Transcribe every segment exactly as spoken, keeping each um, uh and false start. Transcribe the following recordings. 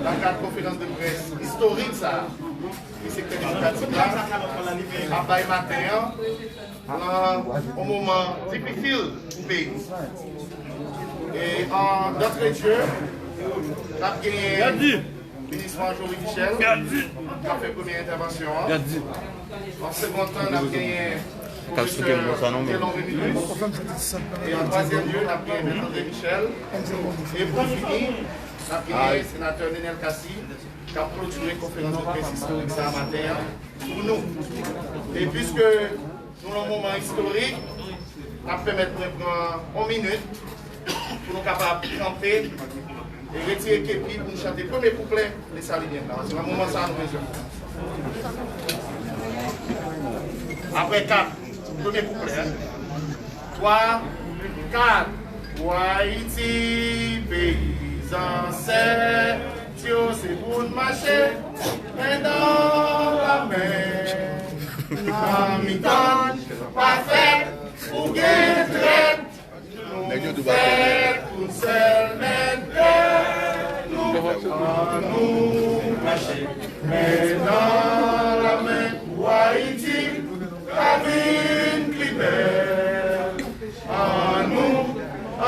Nan kad konferans de près istorik sa a, ki sektè demokratik la ap bay maten an, nan yon moman difisil pou peyi. E an, d'entrée de jeu, n ap genyen Minis Marjorie Michel, k ap fè premye entèvansyon an. An segonn tan, n ap genyen pwofesè Telon Remilus. E an twazyèm lye, n ap genyen Mèt André Michel. E pou fini, n ap genyen senatè Nenel Cassy, k ap klotire konferans de près istorik sa a maten an pou nou. E piske nou nan moman istorik, n ap pèmèt mwen pran yon minit pou nou kapab kanpe e retire kepi pou nou chante premye kouplè Desalin la. Se nan moman sa a nou bezwen. Apre kat, premye kouplè, en. Twa, kat. Pou Ayiti, peyi zansèt yo, se pou n mache, men nan lamen. Nan mitan, pa fèt, ou gen trèt. Nèg yo tou pa konnen. Fèt pou sèl mèt kè nou, annou mache, men nan lamen pou Ayiti ka vin pli bèl. Annou,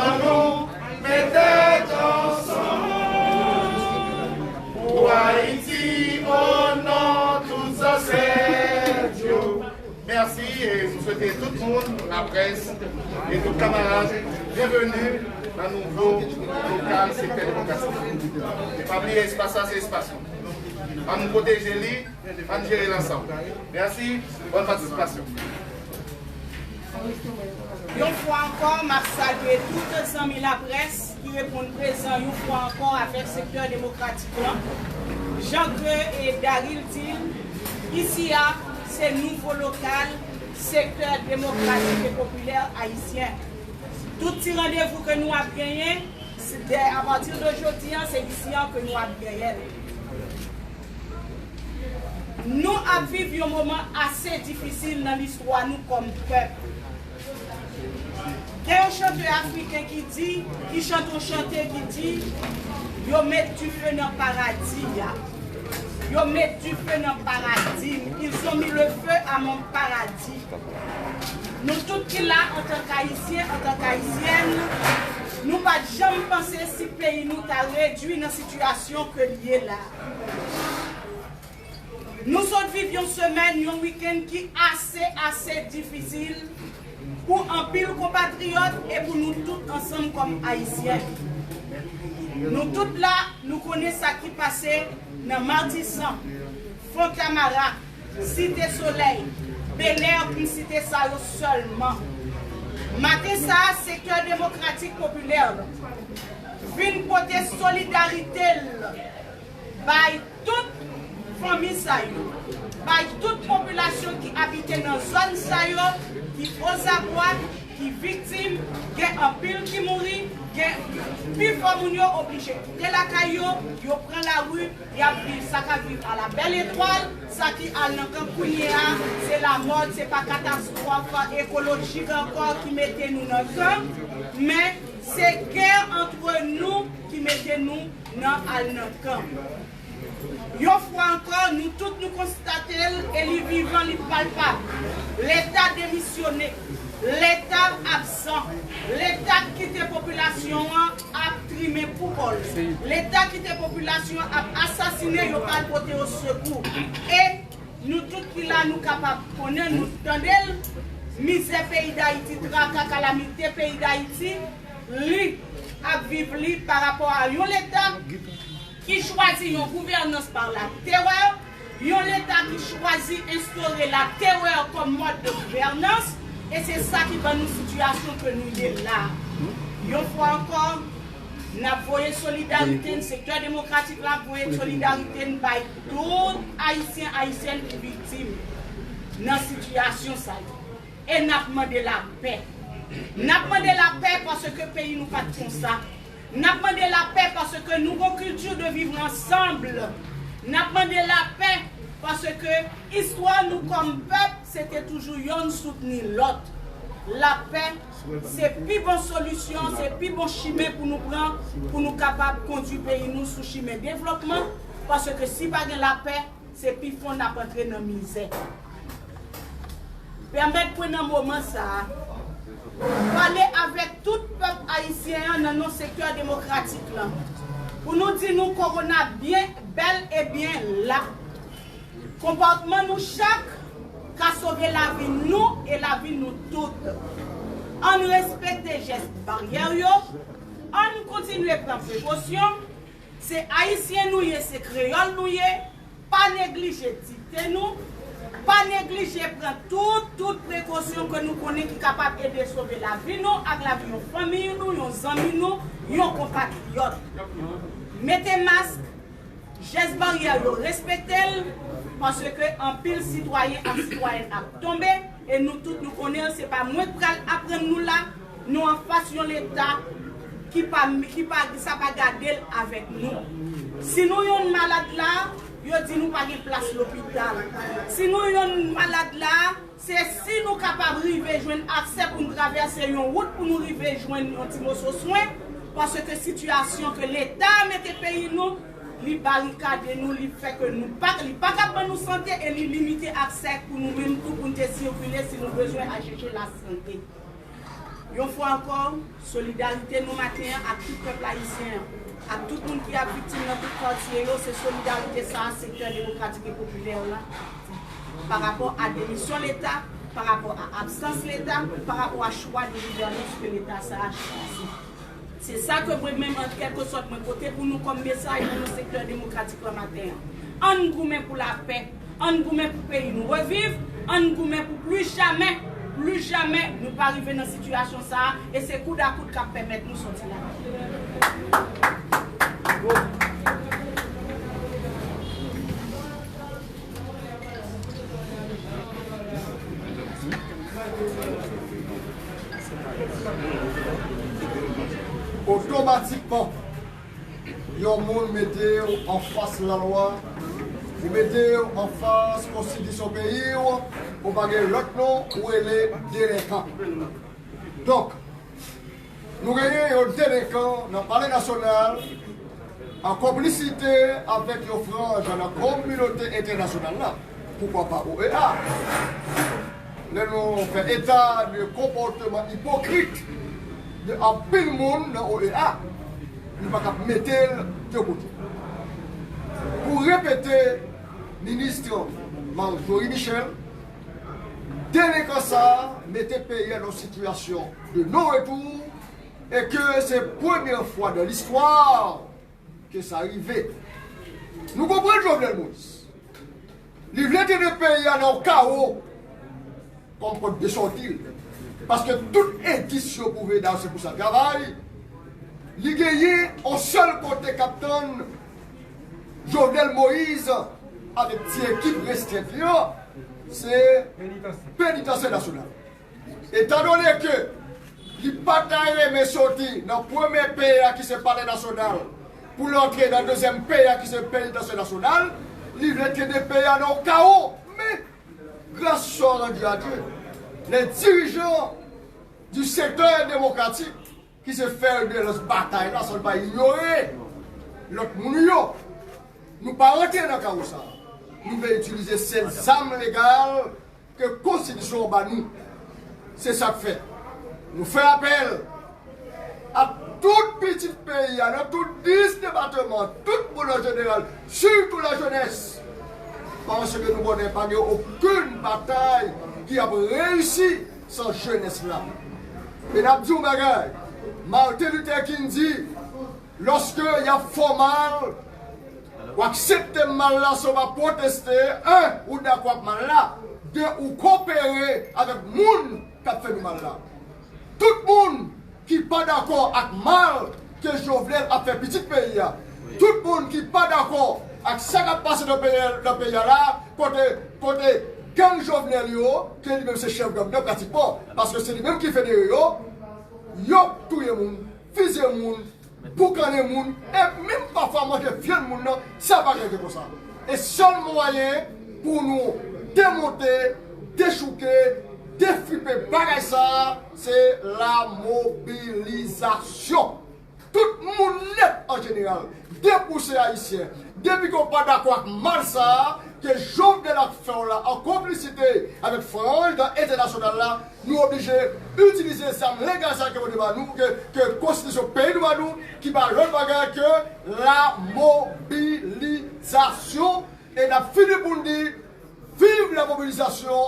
annou met tèt ansanm pou Ayiti, o non tout zansèt yo. Mèsi, e m swete tout moun, laprès, e tout kamarad, byenveni nan nouvo lokal sektè demokratik. E pa bliye, espas la, se espas nou. Ann pwoteje li, ann jere l ansanm. Mèsi, bòn patisipasyon. Yon fwa ankò, m ap salye tout zanmi laprès ki reponn prezan yon fwa ankò avèk sektè demokratik lan. Jan ke, e, Daryl di l, isi a, se nouvo lokal sektè demokratik e popilè ayisyen. Tout ti randevou ke nou ap genyen, se dè, apati de jodi a, se isi a ke nou ap genyen l. Nou ap viv yon moman ase difisil nan listwa nou kòm pèp. Gen yon chantè afriken ki di, ki chante yon chante ki di, yo met dife nan paradi a. Yo met dife nan paradi m. Ils ont mis le feu à mon paradis. Nou tout ki la antank Ayisyen, antank Ayisyèn, nou pa t janm panse si peyi nou ta redui nan sitiyasyon ke l ye la. Nou sot viv yon semèn, yon wikenn ki ase, ase difisil pou anpil konpatriyòt e pou nou tout ansanm kòm Ayisyen. Nou tout la, nou konnen sa ki pase nan Matisan, Fontamara, Site Solèy, Benè, pou m site sa yo sèlman. Maten sa a, sektè demokratik popilè vin pote solidarite l bay tout fanmi sa yo, bay tout popilasyon ki abite nan zòn sa yo, ki ozabwa, ki viktim, gen anpil ki mouri, gen pifò moun yo oblije kite lakay yo, yo pran lari, y ap viv, sa k ap viv a la Belle Étoile, sa ki al nan kan kounye a, se lamòd, se pa katastwòf ekolojik ankò ki mete nou nan kan, men se gè antre nou ki mete nou nan al nan kan. Yon fwa ankò, nou tout nou konstate l e li vivan, li palpab. Leta demisyone, Leta absan, Leta kite popilasyon an ap trimen pou kò l, Leta kite popilasyon an ap asasinen yo pa al pote yo sekou. E nou tout ki la, nou kapab konnen, nou tande l, mizè peyi Dayiti, traka, kalamite peyi Dayiti, li ap viv li pa rapò a yon Leta ki chwazi yon gouvènans pa la terè, yon Leta ki chwazi enstore la terè kòm mòd de gouvènans, e se sa ki ban nou sitiyasyon ke nou ye la. Yon fwa ankò, n ap voye solidarite n, sektè demokratik la ap voye solidarite n bay tout Ayisyen, Ayisyèn ki viktim nan sitiyasyon sa yo. E n ap mande lapè. N ap mande lapè paske peyi nou pa t konsa. N ap mande lapè paske nou gon culture de vivre ensemble. N ap mande lapè paske istwa nou kòm pèp, se te toujou yonn soutni lòt. Lapè, se pi bon solisyon, se pi bon chimen pou nou pran, pou nou kapab kondui peyi nou sou chimen devlopman, paske si pa gen lapè, se pi fon n ap antre nan mizè. Pèmèt mwen nan moman sa a, pale avèk tout pèp ayisyen an nan non sektè demokratik lan, pou nou di nou kowona byen, bèl e byen la. Konpòtman nou chak ka sove lavi nou e lavi nou tout. Ann respekte jès baryè yo, ann kontinye pran prekosyon. Se ayisyen nou ye, se kreyòl nou ye. Pa neglije dikte nou, pa neglije pran tout, tout prekosyon ke nou konnen ki kapab ede sove lavi nou ak lavi yon fanmi nou, yon zanmi nou, yon konpatriyòt. Mete mask, jès baryè yo, respekte l, paske anpil sitwayen ak sitwayèn ap tonbe, e nou tout nou konnen l, se pa mwen k pral aprann nou la, nou anfas yon leta ki pa, ki pa, sa pa gade l avèk nou. Si nou yonn malad la, yo di nou pa gen plas lopital. Si nou yonn malad la, se si nou kapab rive jwenn aksè pou n travèse yon wout pou nou rive jwenn yon ti moso swen, paske sitiyasyon ke leta mete peyi nou, li barikade nou, li fè ke nou pa, li pa ka ban nou sante e li limite aksè pou nou menm tou pou n te sikile si nou bezwen al chèche lasante. Yon fwa ankò, solidarite nou maten an ak tout pèp ayisyen an, ak tout moun ki ap viktim nan tout katye yo, se solidarite sa a sektè demokratik e popilè la, pa rapò a demisyon leta, pa rapò a absans leta, pa rapò a chwa de gouvènans ke leta sa a chwazi. Se sa ke mwen menm, an kèlkesòt, mwen pote pou nou kòm mesaj nan sektè demokratik la maten an. Ann goumen pou lapè, ann goumen pou peyi nou reviv, ann goumen pou pli jamè, pli jamè nou pa rive nan sitiyasyon sa a, e se koudkout k ap pèmèt nou sòti la. Otomatikman, yon moun mete w anfas lalwa, ou mete w anfas konstitisyon peyi w, ou pa gen lòt non, ou rele delenkan. Donk, nou genyen yon delenkan nan Palè Nasyonal, an konplisite avèk yon franj nan kominote entènasyonal la, poukwa pa O E A. Lè nou fè eta de konpòteman ipokrit de anpil moun nan O E A, nou pa kab mete l de kote. Pou repete, minis Marjorie Michel, delenkan sa a mete peyi a nan sitiyasyon de non-retour e ke se premyè fwa nan listwa ke sa rive. Nou konprann Jovenel Moïse. Li vle tire peyi a nan yon kawo kòm pòt de sòti l. Paske tout endis yo pwouve, dayè se pou sa l travay, li genyen yon sèl kote k ap tann Jovenel Moïse avèk ti ekip restrènt li an, se Penitansye Nasyonal. Etandone ke li pa ta renmen soti nan premye P A ki se Palè Nasyonal pou l antre nan dezyèm P A ki se Penitansye Nasyonal, li vle kenbe peyi a nan yon kawo. Men, grâce soit rendue à Dieu, les dirigeants du secteur démocratique ki se fè de lans batay la, san pa inyore lòt moun yo. Nou pa rantre nan kawo sa. Nou vle itilize sèl zam legal ke konstitisyon an ba nou. Se sa k fè nou fè apèl a tout pitit peyi a, nan tout dis depatman, tout moun an jeneral, sitou lajenès, paske nou konnen pa gen okenn batay ki ap reyisi san jenès la. E n ap di yon bagay, Martin Luther King di, lòske y ap fè w mal, ou aksepte mal la san w pa pwoteste. En, ou dakò ak mal la. De, ou kopere avèk moun k ap fè nou mal la. Tout moun ki pa dakò ak mal ke Jovenel ap fè pitit peyi a, tout moun ki pa dakò ak sa k ap pase nan peyi, nan peyi a la, kote, kote gang Jovenel yo, ke li menm se chèf gang nan pratikman, paske se li menm ki federe yo, yo touye moun, fizye moun, boukannen moun, e menm pafwa manje vyann moun nan, sa pa rete konsa. E sèl mwayen pou nou demonte, dechouke, Defi pe bagay sa a, se lamobilizasyon. Tout moun nèt an jeneral, depi w se ayisyen, depi ke w pa dakò ak mal sa a, ke Jovenel ap fè w la an konplisite avèk franj dan entènasyonal la, nou oblije itilize zam legal sa a ke Bondye ba nou, ke, ke konstitisyon peyi nou ba nou, ki pa lòt bagay ke lamobilizasyon. E n ap fini pou n di, viv lamobilizasyon,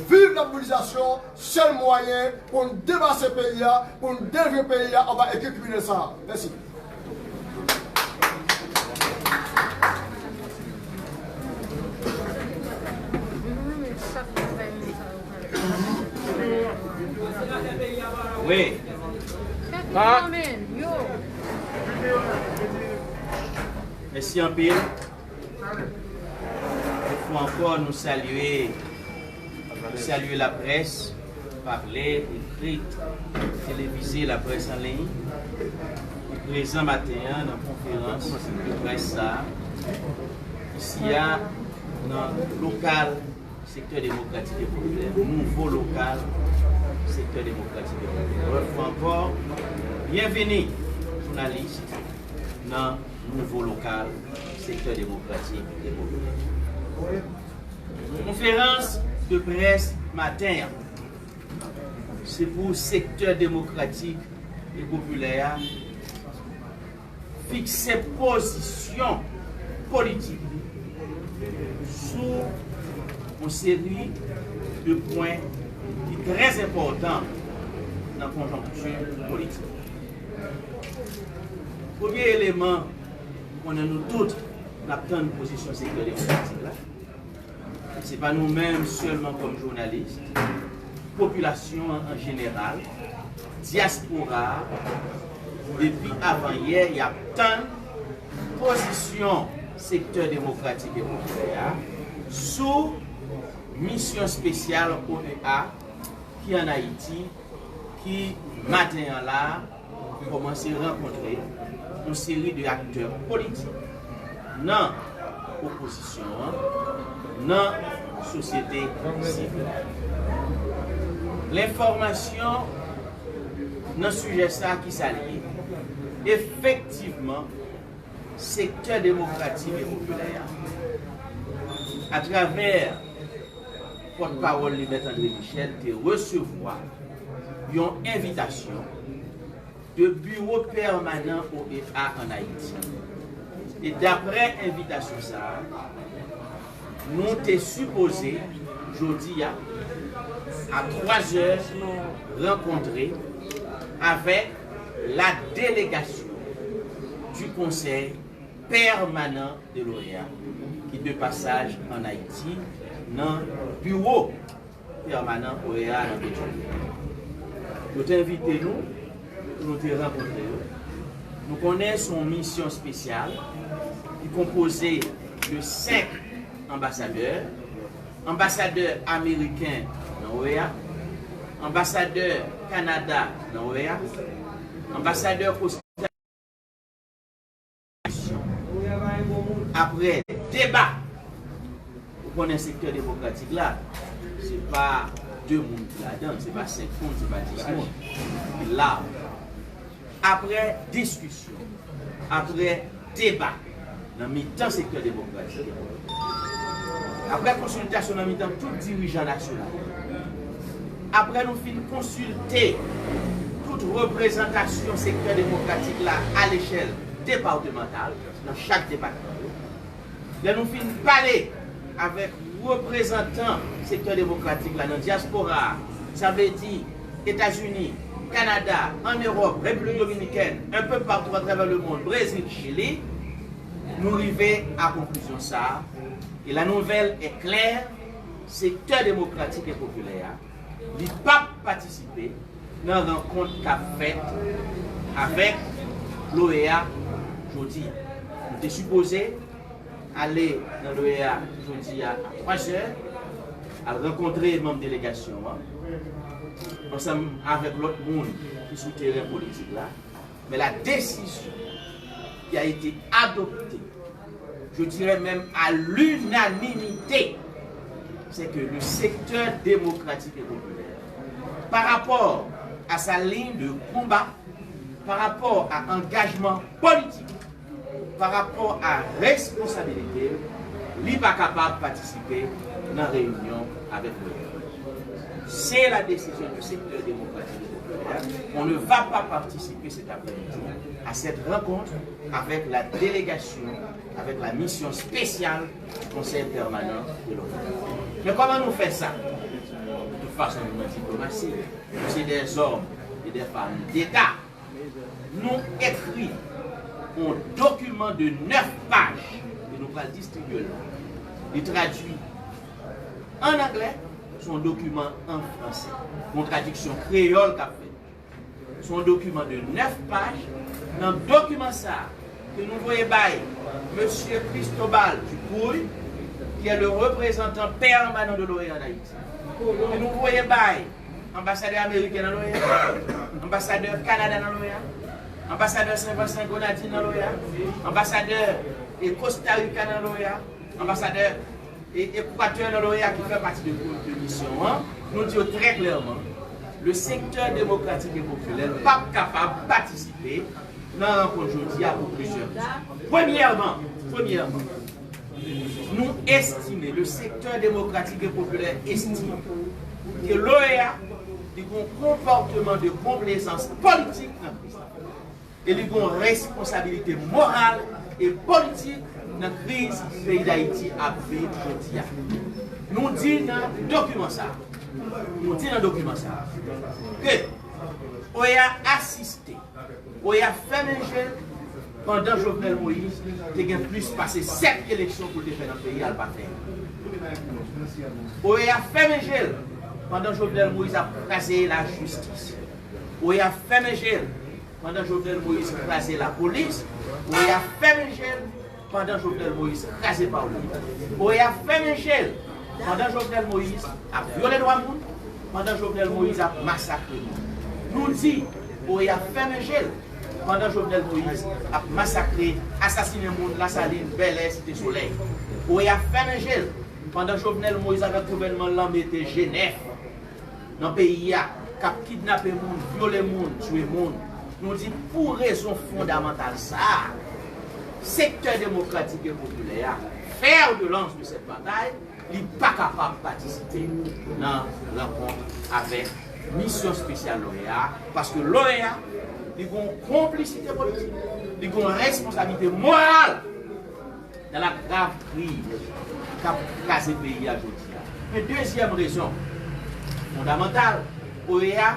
viv lamobilizasyon, sèl mwayen pou n depase peyi a, pou n delivre peyi a anba ekip kriminèl sa a. Mèsi. Wi. Mèsi anpil. Yon fwa ankò, nou salye, nou salye laprès, pa vle, ekri, televize, laprès an liy, ki prezan maten an nan konferans de près sa a, isi a, nan lokal Sektè Demokratik e Popilè, nouvo lokal Sektè Demokratik e Popilè. Yon fwa ankò, byenvini, jounalis, nan nouvo lokal Sektè Demokratik e Popilè. Konferans de près maten an, se pou Sektè Demokratik e Popilè a fikse pozisyon politik li sou yon seri de pwen ki trè enpòtan nan konjonkti politik. Premye eleman, konnen nou tout n ap tann pozisyon Sektè Demokratik la. Se pa nou menm sèlman kòm jounalis, popilasyon an an jeneral, dyaspora a, depi avanyè, y ap tann pozisyon Sektè Demokratik e Popilè a sou misyon espesyal O E A ki ann Ayiti, ki maten an la a, kòmanse rankontre yon seri de aktè politik nan opozisyon an, nan sosyete sivil. Lenfòmasyon nan sijè sa a, ki sa l ye? Efektivman, Sektè Demokratik e Popilè a, atravè pòtpawòl li, Mèt André Michel, te resevwa yon envitasyon de biwo pèmanan O E A ann Ayiti. E daprè envitasyon sa a, nou te sipoze, jodi a, a twa zè, rankontre avèk la délégation du Conseil permanent de l'O E A, ki de pasaj ann Ayiti, nan biwo pèmanan O E A nan Petyonvil. Yo te envite nou pou nou te rankontre yo. Nou konnen se yon misyon espesyal ki konpoze de senk anbasadè, anbasadè ameriken nan O E A, anbasadè Kanada nan O E A, anbasadè Kosta Apre deba, ou konnen Sektè Demokratik la, se pa de moun ki ladan, se pa senk moun, se pa dis moun. Li laj. Apre diskisyon, apre deba nan mitan Sektè Demokratik, apre konsiltasyon nan mitan tout dirijan nasyonal, apre nou fin konsilte tout reprezantasyon Sektè Demokratik la alechèl depatmantal, nan chak depatman yo, lè nou fin pale avèk reprezantan Sektè Demokratik la nan dyaspora a, sa vle di Etazini, Kanada, ann Ewòp, Repiblik Dominikèn, un peu partout à travers le monde, Brezil, Chili, nou rive a konklizyon sa a. Et la nouvelle est claire, Sektè Demokratik e Popilè a, li p ap patisipe nan rankont k ap fèt avèk l'O E A jodi a. Nou te sipoze ale nan l'O E A jodi a a twa zè, al rankontre manm delegasyon an, ansanm avèk lòt moun ki sou teren politik la. Men la décision qui a été adoptée, je dirais même à l'unanimité, c'est que le Secteur Démocratique et Populaire Pa rapò a sa liy de konba, pa rapò a angajman politik, pa rapò a responsabilite l, li pa kapab patisipe nan reyinyon avèk Moïse. C'est la décision du secteur démocratique et populaire. On ne va pas participer cet après-midi à cette rencontre avec la délégation, avec la mission spéciale du Conseil permanent de l'ONU. Men kòman nou fè sa? De toute façon, nou nan diplomasi, nou se des hommes et des femmes d'État. Nou ekri yon dokiman de nèf paj e nou pral distribye l la. Li tradui an anglè, se yon dokiman an franse. Yon tradiksyon kreyòl k ap fèt. Se yon dokiman de nèf paj. Nan dokiman sa a, ke nou voye bay Mesye Cristobal Dupuy, qui est le représentant permanent de l'OEA en Haïti, ke nou voye bay anbasadè ameriken nan l'OEA, anbasadè Kanada nan l'OEA, anbasadè Sen Vansan Grenadin nan l'OEA, anbasadè e Kosta Rika nan l'OEA, anbasadè e Ekwatè nan l'OEA ki fè pati de, de misyon an, nou di yo trè klèman, le sektè demokratik e popilè p ap kapab patisipe nan rankont jodi a pou plizyè rezon. Premyèman, premyèman, nou estime, le sektè demokratik e popilè estime ke l'OEA li gen yon konpòtman de konplezans politik nan kriz la. E li gen yon responsabilite moral e politik nan kriz peyi Dayiti ap viv jodi a. Nou di nan dokiman sa a, nou di nan dokiman sa a, ke OEA asiste, OEA fèmen je l pandan Jovenel Moïse te gen plis pase sèt eleksyon pou l te fè nan peyi a, l pa fè yo. OEA fèmen je l pandan Jovenel Moïse ap kraze lajistis. OEA fèmen je l pandan Jovenel Moïse kraze lapolis. OEA fèmen je l pandan Jovenel Moïse kraze Paoli. OEA fèmen je l pandan Jovenel Moïse ap vyole dwa moun, pandan Jovenel Moïse ap masakre moun. Nou di OEA fèmen je l pandan Jovenel Moïse ap masakre, asasinen moun Lasalin, Bèlè, Site Solèy. OEA fèmen je l pandan Jovenel Moïse avèk gouvènman l lan mete G nèf nan peyi a, k ap kidnape moun, vyole moun, tiye moun. Nou di pou rezon fondamantal sa a, sektè demokratik e popilè a, fer de lans de sèt batay, li pa kapab patisipe nan rankont avèk misyon espesyal l'OEA, paske l'OEA, li gen yon konplisite politik, li gen yon responsablite moral nan la grav kriz k ap kraze peyi a jodi a. Men dezyèm rezon fondamantal, OEA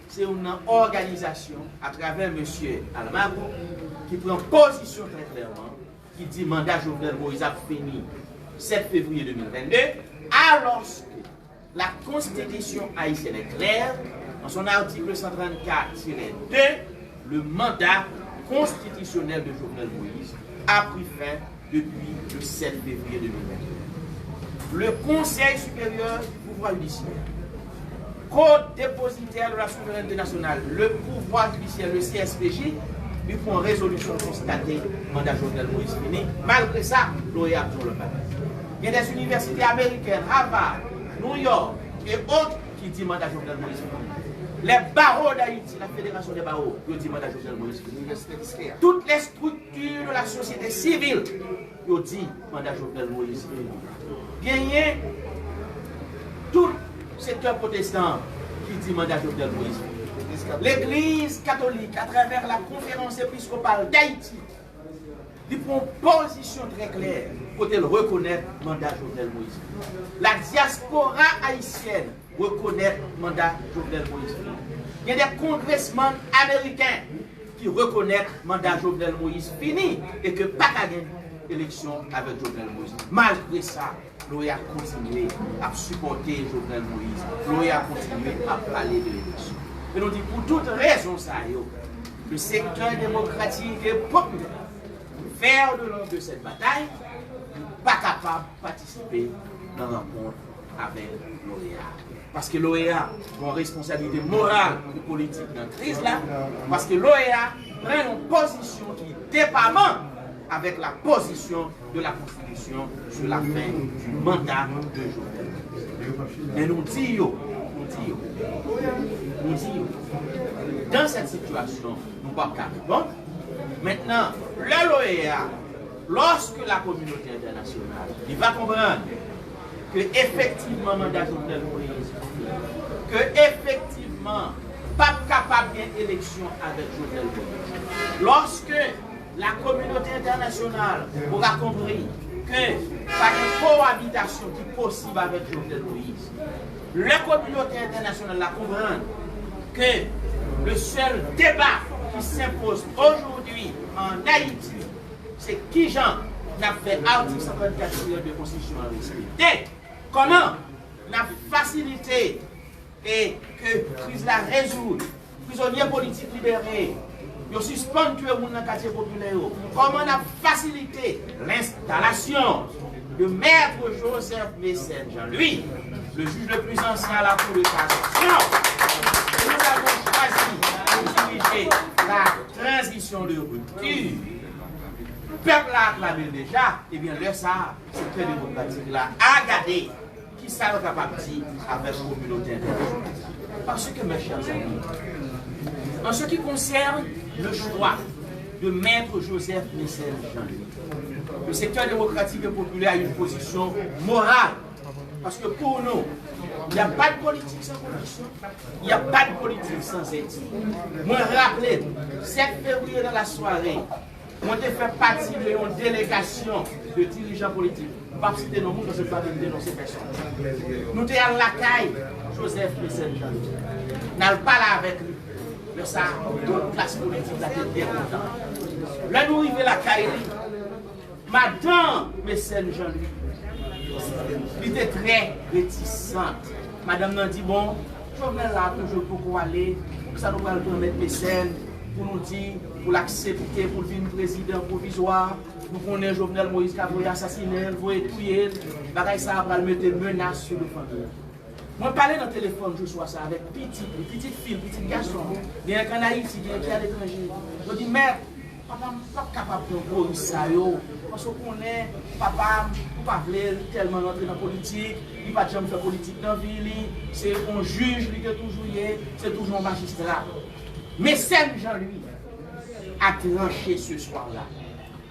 se youn nan òganizasyon atravè mesye Almagro ki pran pozisyon trè klèman, ki di manda Jovenel Moïse ap fini sèt fevriye de mil vennde, alòske la Constitution haïtienne est claire, en son article cent trente-quatre tiret deux, le mandat constitutionnel de Jovenel Moïse a pris fin depuis le sept février deux mille vingt et un. Le Conseil supérieur du pouvoir judiciaire, co-dépositaire de la souveraineté nationale, le pouvoir judiciaire, le C S P J, li pran rezolisyon konstate manda Jovenel Moïse fini. Malgre sa, l'OEA ap di yon lòt bagay. Gen des universités américaines, Harvard, New York et autres, ki di manda Jovenel Moïse fini. Les barreaux d'Haïti, la Fédération des barreaux, yo di manda Jovenel Moïse fini. Toutes les structures de la société civile, yo di manda Jovenel Moïse fini. Genyen tout sektè pwotestan ki di manda Jovenel Moïse fini. Legliz katolik, atravè la Conférence épiscopale d'Haïti, li pran pozisyon trè klè kote l rekonèt manda Jovenel Moïse fini. La diaspora haïtienne rekonèt manda Jovenel Moïse fini. Gen de kongresmann ameriken ki rekonèt manda Jovenel Moïse fini e ke pa ka gen eleksyon avèk Jovenel Moïse. Malgre sa, l'OEA kontinye ap sipòte Jovenel Moïse. L'OEA kontinye ap pale de eleksyon. E nou di pou tout rezon sa yo, le sektè demokratik e popilè fer de lans de sèt batay, pa kapab patisipe nan rankont avèk l'OEA. Paske l'OEA gen yon responsablite moral e politik nan kriz la, paske l'OEA pran yon pozisyon ki depaman avèk la position de la Constitution sur la fin du mandat de Jovenel. Men nou di yo, nou di yo, Pou di yo, dans cette situation, nou p ap ka reponn. Mentnan, lè l'OEA, lorsque la communauté internationale, li va konprann ke efektivman manda Jovenel Moïse, ke efektivman p ap kapab gen eleksyon avèk Jovenel Moïse. Lorsque la communauté internationale aura compris que pa gen kowabitasyon ki posib avèk Jovenel Moïse. La communauté internationale la comprendre que le seul débat qui s'impose aujourd'hui en Haïti, c'est kijan n ap fè atik san trannkat tirè de konstitisyon an respekte, kòman n ap fasilite e ke kriz la rezoud, prizonye politik libere, yo sispann tiye moun nan katye popilè yo, kòman n ap fasilite lenstalasyon de Maître Joseph Mécène Jean-Louis, le juge le plus ancien à la Cour de cassation, que nous avons choisi pour diriger la transition de rupture. Pèp la aklame l deja, ebyen lè sa a, sektè demokratik la a gade ki sa l kapab di avèk kominote entènasyonal. Parce que, mes chers amis, en ce qui concerne le choix de Maître Joseph Mécène Jean-Louis, le secteur démocratique et populaire a une position morale. Parce que pour nous, il n'y a pas de politique sans conviction, il n'y a pas de politique sans éthique. Mwen raple, sèt fevriye nan lasware, mwen te fè pati de yon delegasyon de dirijan politik. M p ap site non moun, paske m pa vle denonse pèsòn. Nou te al lakay Joseph Mécène Jean-Louis. N al pale avèk li. Lè sa a, tout klas politik la te byen kontan. Lè nou rive lakay li, madanm Mécène Jean-Louis, li te trè retisant. Madanm nan di, bon, Jovenel la toujou poko ale, poukisa nou pral pran mèt Mécène pou nou di, pou l aksepte pou l vin prezidan pwovizwa? Nou konnen Jovenel Moïse ka voye asasinen l, voye touye l, bagay sa a pral mete menas sou nou fanmi an. Mwen pale nan telefòn jou swa sa avèk pitit li, pitit fi l, pitit gason l, genyen k ann Ayiti, genyen ki aletranje. Yo di, mèt, papa m p ap kapab pran gwo risk sa yo, paske w konnen papa m, ou pa vle l tèlman rantre nan politik, li pa t janm fè politik nan vi li, se yon jij li te toujou ye, se toujou yon majistra. Mécène Jean-Louis a tranché ce soir-là,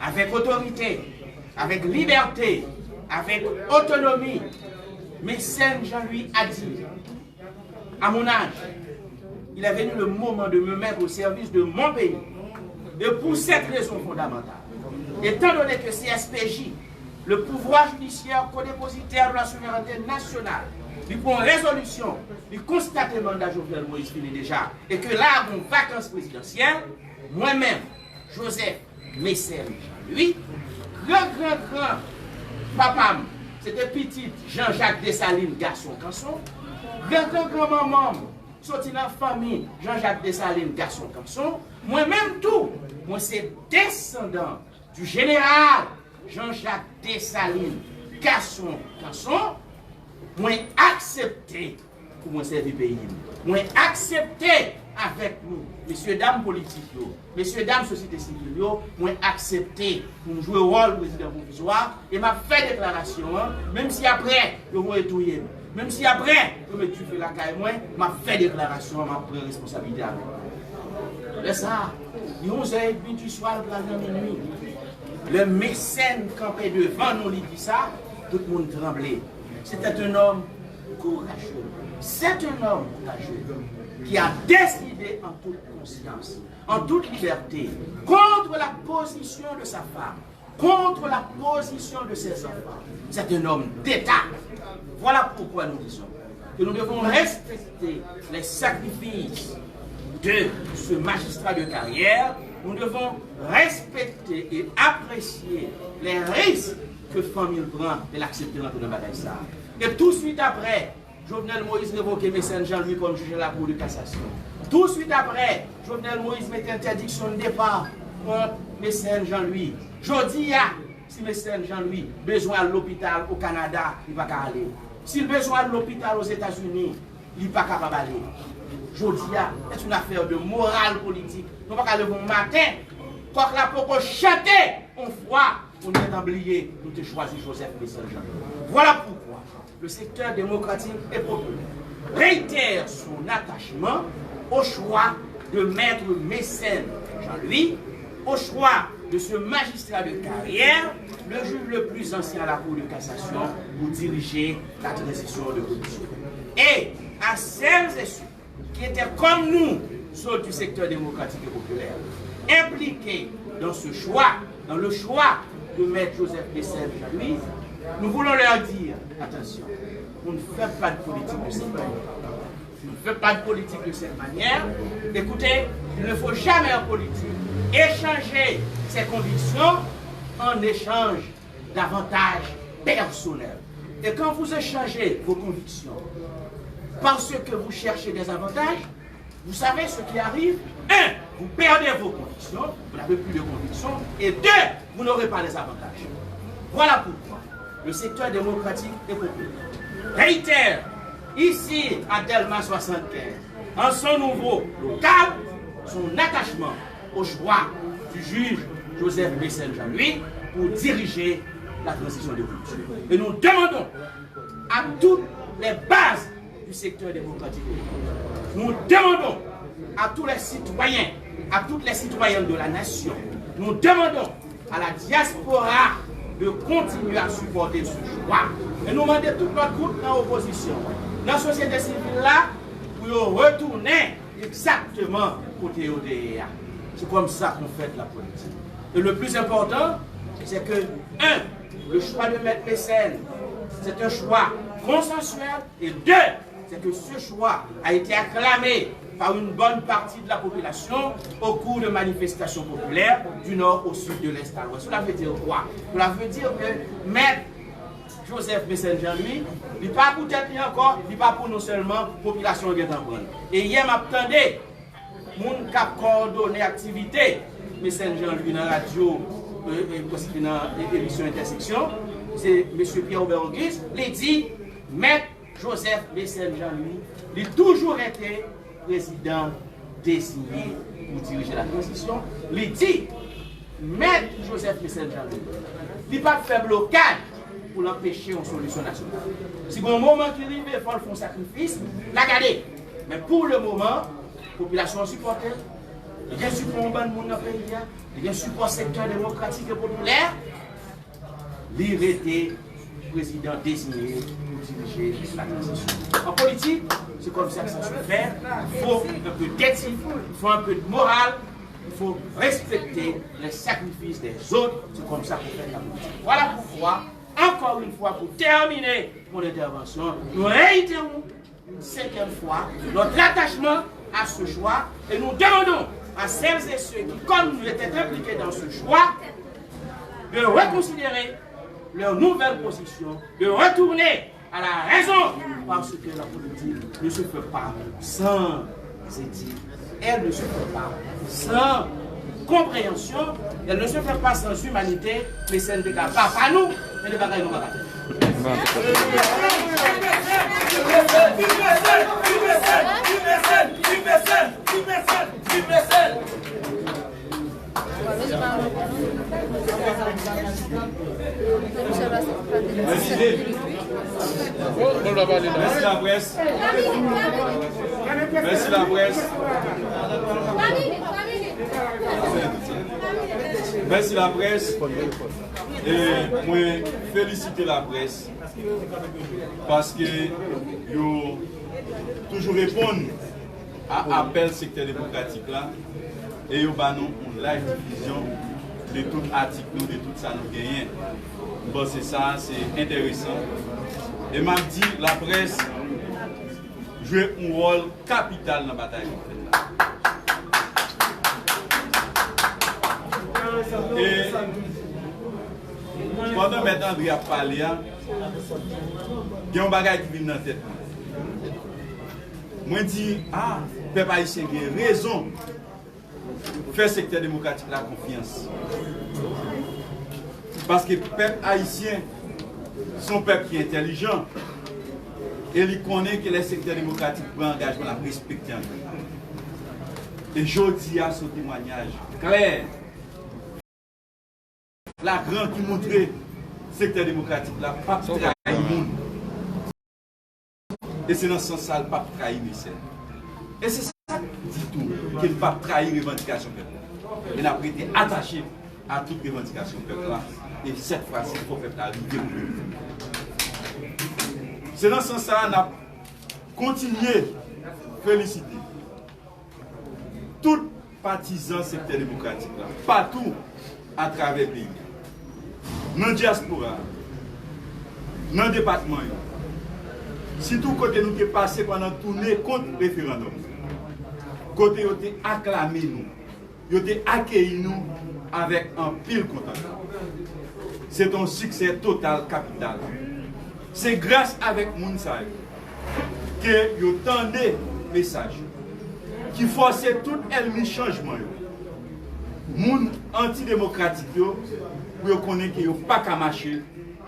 avec autorité, avec liberté, avec autonomie. Mécène Jean-Louis a dit, à mon âge, il est venu le moment de me mettre au service de mon pays. Et pour cette raison fondamentale, étant donné que C S P J, le pouvoir judiciaire, codépositaire de la souveraineté nationale, li pran rezolisyon, li konstate manda Jovenel Moïse fini deja, e ke la a gon vakans prezidansyèl, mwen menm, Joseph Mécène Jean-Louis, gran gran gran papa m, se te pitit Jean Jacques Dessalines, gason kanson, gran gran gran manman m, soti nan fanmi Jean Jacques Dessalines, gason kanson, mwen menm tou, mwen se desandan du général Jean Jacques Dessalines, gason kanson, mwen aksepte pou mwen sèvi peyi m. Mwen aksepte avèk nou, mesye dam politik yo, mesye dam sosyete sivil yo, mwen aksepte pou m jwe wòl prezidan pwovizwa, e m ap fè deklarasyon an, menm si apre yo voye touye m, menm si apre yo met dife lakay mwen, m ap fè deklarasyon an, m ap pran responsablite avèk mwen. Lè sa a, li onzè edmi di swa, l pral nan minui. Lè Mécène kanpe devan nou, li di sa, tout moun tranble. C'était un homme courageux. C'est un homme courageux qui a décidé en toute conscience, en toute liberté, contre la position de sa femme, contre la position de ses enfants. C'est un homme d'État. Voilà pourquoi nous disons que nous devons respecter les sacrifices de ce magistrat de carrière. Nous devons respecter et apprécier les risques ke fanmi l pran lè l aksepte rantre nan bagay sa a. E tou swit apre, Jovenel Moïse revoke Mécène Jean-Louis kòm jij la Cour de cassation. Tou swit apre, Jovenel Moïse mete entèdiksyon de depa kont Mécène Jean-Louis. Jodi a, si Mécène Jean-Louis bezwen al lopital o Kanada, li pa ka ale. Si l bezwen al lopital Ozetazini, li pa kapab ale. Jodi a, c'est une affaire de morale politique. Nou pa ka leve yon maten, kòk la poko chante yon fwa, pou n gentan bliye nou te chwazi Joseph Mécène Jean-Louis. Voilà pourquoi le secteur démocratique et populaire réitère son attachement au choix de Maître Mécène Jean-Louis, au choix de ce magistrat de carrière, le juge le plus ancien à la Cour de cassation, pour diriger la transition de rupture. Et à celles et ceux qui étaient comme nous, ceux du secteur démocratique et populaire, impliqués dans ce choix, dans le choix de Maître Joseph Mécène Jean-Louis, nous voulons leur dire, attention, on ne fait pas de politique de cette manière. On ne fait pas de politique de cette manière. Écoutez, il ne faut jamais en politique échanger ses convictions en échange d'avantages personnels. Et quand vous échangez vos convictions parce que vous cherchez des avantages, vous savez ce qui arrive? Un, vous perdez vos convictions, vous n'avez plus de conviction. Et deux, vous n'aurez pas les avantages. Voilà pourquoi le secteur démocratique et populaire réitère ici à Delma soixante-quinze, en son nouveau local, son attachement au choix du juge Joseph Mécène Jean-Louis pour diriger la transition de rupture. Et nous demandons à toutes les bases du secteur démocratique. Nous demandons à tous les citoyens, à toutes les citoyennes de la nation, nous demandons à la diaspora de continuer à supporter ce choix. E nou mande tout lòt gwoup nan opozisyon, nan sosyete sivil la, pou yo retounen egzakteman kote yo te ye a. C'est comme ça qu'on fait de la politique. Et le plus important, c'est que, un, le choix de Maître Mécène, c'est un choix consensuel. Et deux, c'est que ce choix a été acclamé par une bonne partie de la population au cours de manifestations populaires du nord au sud, de l'est à l'ouest. Cela veut dire quoi? Cela veut dire que Maître Joseph Mécène Jean-Louis, li pa pou tèt li ankò, li pa pou nou sèlman, popilasyon an gentan pran l. E yè m ap tande moun k ap kowòdone aktivite Mécène Jean-Louis nan radyo, e, e, prèske nan, e, emisyon Entèseksyon, se mesye Pierre Robert Auguste, li di, Mèt Joseph Mécène Jean-Louis, li toujou rete prezidan deziye pou dirije la tranzisyon. Li di, Mèt Joseph Mécène Jean-Louis, li p ap fè blokad pou l anpeche yon solisyon nasyonal. Si gen yon moman ki rive, fò l fè yon sakrifis, n a gade. Men pou le moman, popilasyon an sipòte l. Li gen sipò yon bann moun nan peyi a. Li gen sipò sektè demokratik e popilè. Li rete prezidan deziye pou dirije la tranzisyon. En politique, c'est comme ça que ça se fait. Il faut un peu d'éthique, il faut un peu de morale, il faut respecter les sacrifices des autres. C'est comme ça qu'on fait la politique. Voilà pourquoi, encore une fois, pour terminer mon intervention, nous réitérons une cinquième fois notre attachement à ce choix et nous demandons à celles et ceux qui, comme nous, étaient impliqués dans ce choix, de reconsidérer leur nouvelle position, de retourner à la raison, parce que la politique ne se fait pas sans éthique. Elle ne se fait pas sans compréhension, elle ne se fait pas sans humanité, men se n te ka papa nou, men de bagay nou pa ka fè. Mèsi. Mèsi laprès. Mèsi laprès. Mèsi laprès. E mwen felisite laprès paske yo toujou reponn a apèl sektè demokratik la e yo ba nou yon live difizyon de tout atik nou, de tout sa nou genyen. M panse sa se enteresan. E m ap di laprès jwe yon wòl kapital nan batay n ap fè la. E pandan Mèt André ap pale a, gen yon bagay ki vin nan tèt mwen. Mwen di, a, pèp ayisyen gen rezon fè sektè demokratik la konfyans. Paske pèp ayisyen se yon pèp ki entèlijan e li konnen ke lè sektè demokratik pran angajman, l ap respekte angajman. E jodi a, se yon temwayaj klè. Flagran ki montre sektè demokratik la p ap trayi moun. E se nan sans sa l p ap trayi Mécène. E se sa k Di tou ke n p ap trayi revandikasyon pèp la. E n ap rete atache a tout revandikasyon pèp la. E sèt fwa si fò pèp la rive pou nou. Se nan sans sa a n ap kontinye felisite tout patizan sektè demokratik la patou atravè peyi a, nan dyaspora a, nan depatman yo, sitou kote nou te pase pandan toune kont referandòm, kote yo te aklame nou, yo te akeyi nou avèk anpil kontantman. Se te yon siksè total kapital. Se gras avèk moun sa yo ke yo tande mesaj yo, ki fòse tout ènmi chanjman yo, moun antidemokratik yo, pou yo konnen ke yo pa ka mache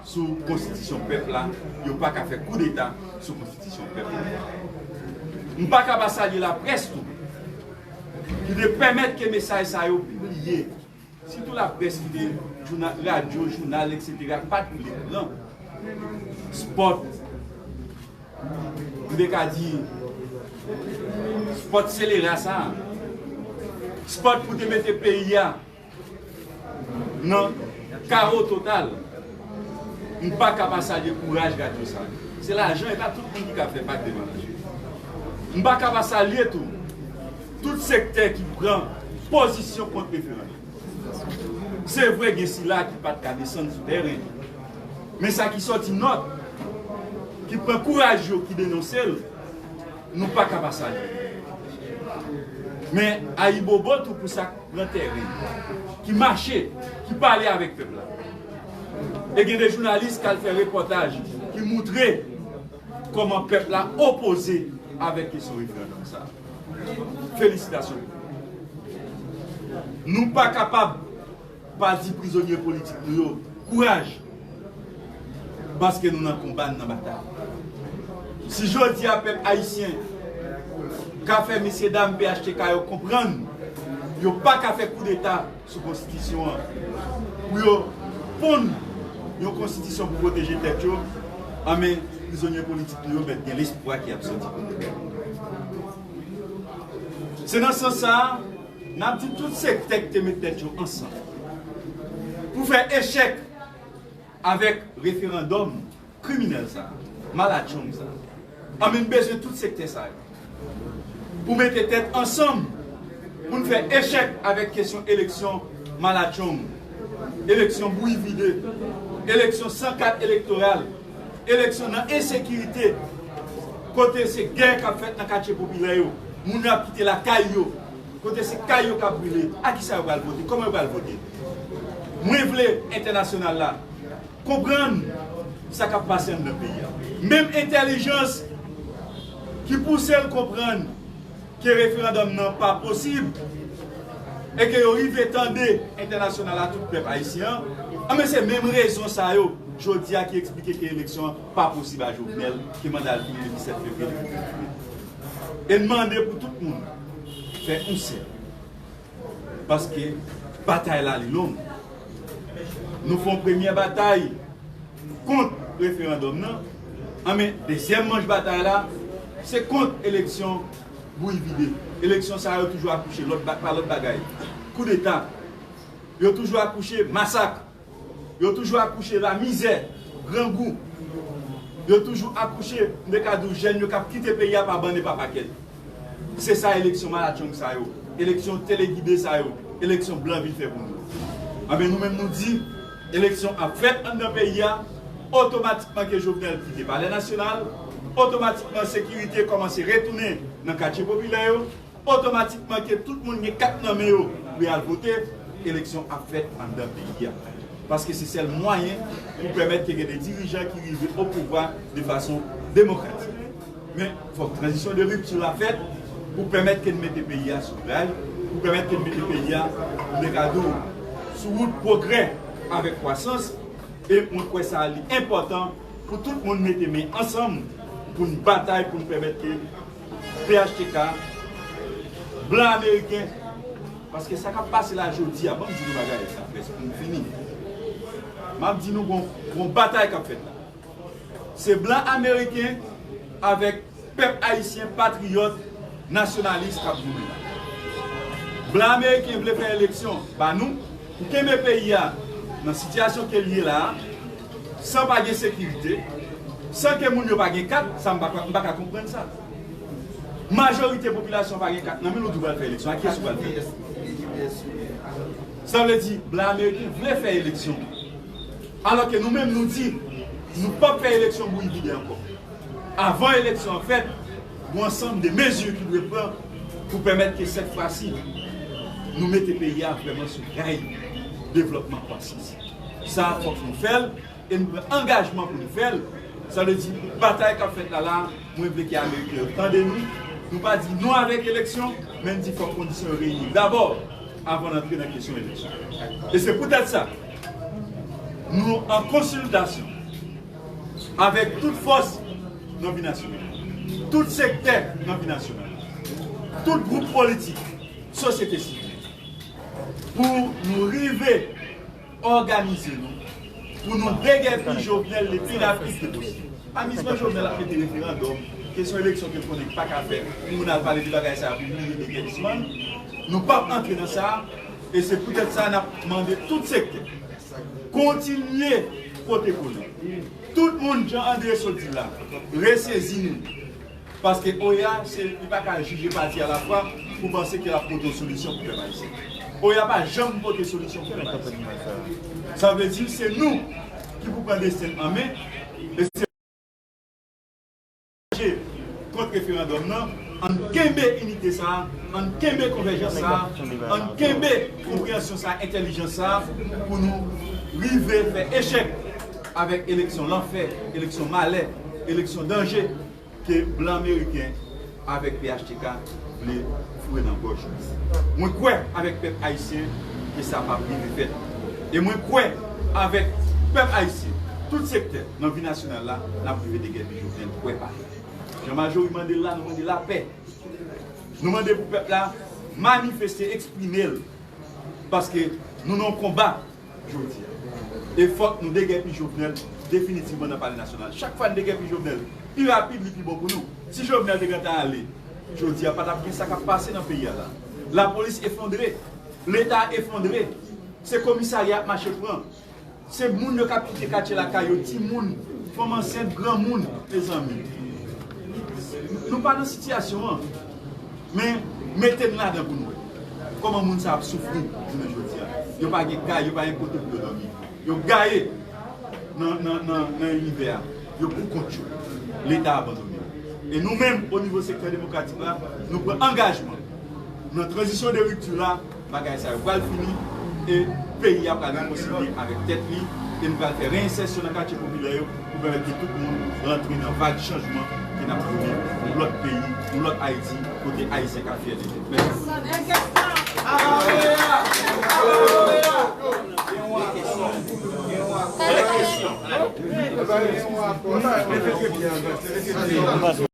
sou konstitisyon pèp la, yo pa ka fè koudeta sou konstitisyon pèp la. M pa ka pa salye laprès tou, ki te pèmèt ke mesaj sa yo pibliye. Sitou laprès ki te jounal, radyo, jounal, etsetera, pa t vle pran spòt, m te ka di, spòt selera sa a. Spòt pou te mete peyi a nan kawo total. M pa ka pa salye kouraj radyo sa yo. Se lajan, e pa tout moun ki ka fè bak devan lajan. M pa ka pa salye tou tout sektè ki pran pozisyon kont referandòm. Se vre, gen sila ki pa t ka desann sou tèren, men sa ki sòti nòt, ki pran kouraj yo, ki denonse l, nou pa ka pa salye. Men ayibobo tou pou sa k pran tèren, ki mache, ki pale avèk pèp la. E gen de jounalis k al fè repòtaj ki moutre kòman pèp la opoze avèk kesyon referandòm sa a. Felisitasyon. Nou pa kapab pa di prizonye politik nou yo kouraj, paske nou nan konba, n nan batay. Si jodi a pèp ayisyen ka fè mesyedam P H T K yo konprann yo pa ka fè koudeta sou konstitisyon an, pou yo ponn yon konstitisyon pou pwoteje tèt yo, anben prizonye politik nou yo mèt gen lespwa ke y ap sòti. Se nan sans sa a, n ap di tout sektè ki te met tèt yo ansanm pou fè echèk avèk referandòm kriminèl sa a, malatchong sa a. Anben n bezwen tout sektè sa yo pou mete tèt ansanm pou n fè echèk avèk kesyon eleksyon malatchong, eleksyon bouyi vide, eleksyon san kat elektoral, eleksyon nan ensekirite, kote se gè k ap fèt nan katye popilè yo, moun yo ap kite lakay yo, kote se kay yo k ap brile. A kisa yo pral vote? Kòman yo pral vote? Mwen vle entènasyonal la konprann sa k ap pase anndan peyi a. Menm entèlijans ki pouse l konprann ke referandòm nan pa posib, e ke yo rive tande entènasyonal la, tout pèp ayisyen an, anben se menm rezon sa yo jodi a ki eksplike ke eleksyon an pa posib a Jovenel, ke manda l fini le disèt fevriye de mil vennde. E n mande pou tout moun fè yon sèl, paske batay la li long. Nou fè yon premyè batay kont referandòm nan, anben dezyèm manch batay la se kont eleksyon bouyi vide. Eleksyon sa yo toujou akouche lòt ba-, pa lòt bagay, koudeta. Yo toujou akouche masak. Yo toujou akouche lamizè, grangou. Yo toujou akouche, m te ka di w, jèn yo k ap kite peyi a pa bann e pa pakèt. Se sa eleksyon malatchong sa yo, eleksyon telegide sa yo, eleksyon blan vin fè pou nou. Anben nou menm nou di, eleksyon ap fèt anndan peyi a, otomatikman ke Jovenel kite Palè Nasyonal, otomatikman sekirite kòmanse retounen nan katye popilè yo, otomatikman ke tout moun gen kat nan men yo pou y al vote, eleksyon ap fèt anndan peyi a. Paske se sèl mwayen pou pèmèt ke gen de dirijan ki rive o pouvwa de fason demokratik. Men, fòk tranzisyon de ripti la fèt pou pèmèt ke n mete peyi a sou ray, pou pèmèt ke n mete peyi a, m te ka di w, sou wout pwogrè avèk kwasans. E mwen kwè sa li enpòtan pou tout moun mete men ansanm pou n batay, pou n pèmèt ke P H T K, blan ameriken, paske sa k ap pase la jodi a, ban m di nou bagay sa, prèske pou m fini. M ap di nou gon, gon batay k ap fèt la. Se blan ameriken avèk pèp ayisyen patriyòt, Nasyonalis k ap goumen la. Blan ameriken vle fè eleksyon ba nou pou kenbe peyi a nan sitiyasyon ke l ye la a, san pa gen sekirite, san ke moun yo pa gen kat, sa m pa, m pa ka konprann sa. Majorite popilasyon pa gen kat nan men l, ou di w pral fè eleksyon. A kiyès ou pral fè? Sa vle di, blan ameriken vle fè eleksyon. Alò ke nou menm nou di, nou p ap fè eleksyon bouyi vide ankò. Avan eleksyon an fèt, gon ansanm de mezi ki dwe pran pou pèmèt ke sèt fwa si, nou mete peyi a vrèman sou ray devlòpman, kwasans. Sa a, fòk nou fè l, e nou pran angajman pou nou fè l. Sa vle di, batay k ap fèt la la, mwen vle ke Ameriken yo tande nou. Nou pa di non avèk eleksyon, men n di fòk kondisyon yo reyini dabò avan n antre nan kesyon eleksyon. E se poutèt sa, nou an konsiltasyon avèk tout fòs nan vi nasyonal, tout sektè nan vi nasyonal, tout gwoup politik, sosyete sivil, pou nou rive òganize nou, pou nou degèpi Jovenel le pi rapid ke posib. Amizman Jovenel ap mete referandòm, kesyon eleksyon ke l konnen k pa ka fè, pou moun al pale de bagay sa a, pou bliye degèpisman l. Nou p ap antre nan sa a, e se poutèt sa n ap mande tout sektè kontinye pote kole. Tout moun, jan Andre sot di la, resezi nou. Paske Oya, se, li pa ka jije pati alafwa pou panse ke l ap pote yon solisyon pou pèp ayisyen. Oya pa janm pote solisyon pou pèp ayisyen. Sa vle di, se nou ki pou pran desten n an men, e se kont referandòm nan, ann kenbe inite sa a, ann kenbe konvèjans sa a, ann kenbe konpreyansyon sa a, entèlijans sa a, pou nou rive fè echèk avèk eleksyon lanfè, eleksyon malè, eleksyon danje ke blan ameriken avèk P H T K vle foure nan gòj nou. Mwen kwè avèk pèp ayisyen ke sa p ap rive fèt. E mwen kwè avèk pèp ayisyen, tout sektè nan vi nasyonal la, n ap rive degèpi Jovenel, kwè pa. Jan Majori mande l la, nou mande lapè. Nou mande pou pèp la manifeste, eksprime l. Paske nou nan yon konba jodi a. E fòk nou degèpi Jovenel definitivman nan Palè Nasyonal. Chak fwa n degèpi Jovenel, pi rapid li pi bon pou nou. Si Jovenel te gentan ale, jodi a pa t ap gen sa k ap pase nan peyi a la. Lapolis efondre, Leta efondre, se komisarya y ap mache pran. Se moun yo k ap kite katye lakay yo, timoun, fanm ansent, granmoun, mezanmi. Nou pa nan sitiyasyon an. Men, mete n ladan pou n wè kòman moun sa ap soufri jounen jodi a. Yo pa gen kay, yo pa gen kote pou yo dòmi. Yo gaye nan, nan, nan, nan inivè a. Yo pou kont yo. Leta abandone yo. E nou menm, o nivo sektè demokratik la, nou pran angajman nan tranzisyon de ripti la, bagay sa yo pral fini, e peyi a pral rekonsilye avèk tèt li, e nou pral fè reyensèsyon nan katye popilè yo pou pèmèt ke tout moun rantre nan vag chanjman ke n ap vle pou lòt peyi, pou lòt Ayiti, kote Ayisyen ka fyè de tèt. Mèsi.